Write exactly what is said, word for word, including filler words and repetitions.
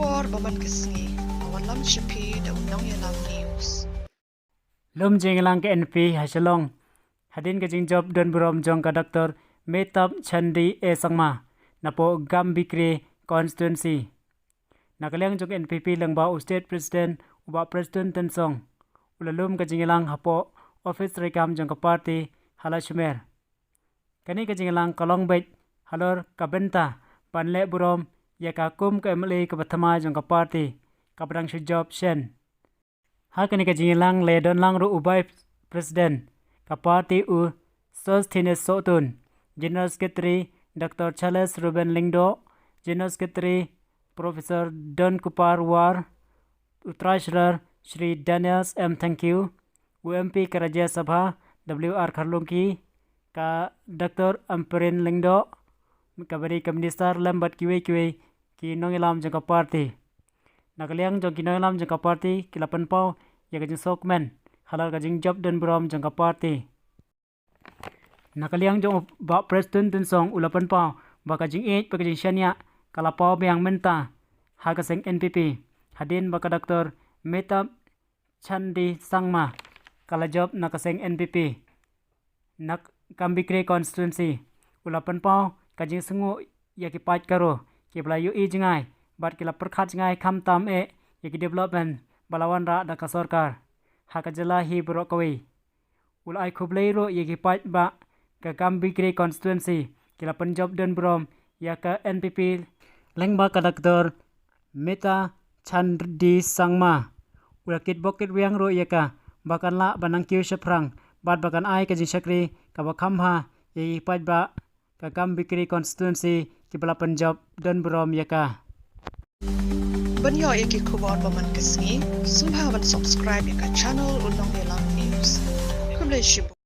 Por ba man ka sngi, a wan lam sha phi da u Nongïalam News. Lum jingïalang ka N P P ha Shillong hadien ka jingjop don burom jong ka Doctor Mehtab Chandee A Sangma napoh Gambegre constituency. Na ka liang jong ka N P P lyngba u State President u Bah Prestone Tynsong u la lum ka jingïalang hapoh office treikam jong ka party ha Lashmer. Kane ka jingïalang ka long beit halor ka bynta ban leh burom ïa ka kum ka M L A kaba thymmai jong ka party kaba dang shu jop shen. Ha kane ka jingïalang la ïadon lang ruh u Vice President ka party u Sosthenes Sohtun, General Secretary Doctor Charles Reuben Lyngdoh, General Secretary Professor Don Kupar War, u Treasurer Shri Daniel M Thangkhiew, u M P ka Rajya Sabha W R Kharlungki, ka Doctor Ampareen Lyngdoh, kaba dei ka Minister lem bad kiwei kiwei ki nongïalam jong ka party. Na ka liang jong ki nongïalam jong ka party ki la pynpaw ïa ka jingsngewkmen halor ka jingjop don burom jong ka party. Na ka liang jong u Bah Prestone Tynsong u la pynpaw ba ka jingïeit bad ka jingshaniah ka la paw biang mynta ha ka seng N P P hadien ba ka Doctor Mehtab Chandee Sangma ka la jop na ka seng N P P na Gambegre constituency. U la pynpaw ka jingsngew ïa ki paid Garo kiba la ïohi jngai bad ki la pyrkhat jngai khamtam eh ïa ki development ba la wanrah da ka sorkar ha ka jylla hi baroh kawei. U la ai khublei ruh ïa ki paidbah ka Gambegre constituency ki la pynjop don burom ïa ka N P P lyngba ka Doctor Mehtab Chandee Sangma. U la kitbok kitrwiang ruh ïa ka ba kan lah ban nang kiew shaphrang bad ba kan ai ka jingshakri kaba kham bha ïa ki paidbah ka Gambegre constituency kiba la pynjop don burom ïa ka. Ban ïoh ïa ki khubor ba man ka sngi, sngewbha ban subscribe ïa ka channel U Nongïalam News. Khublei shibun.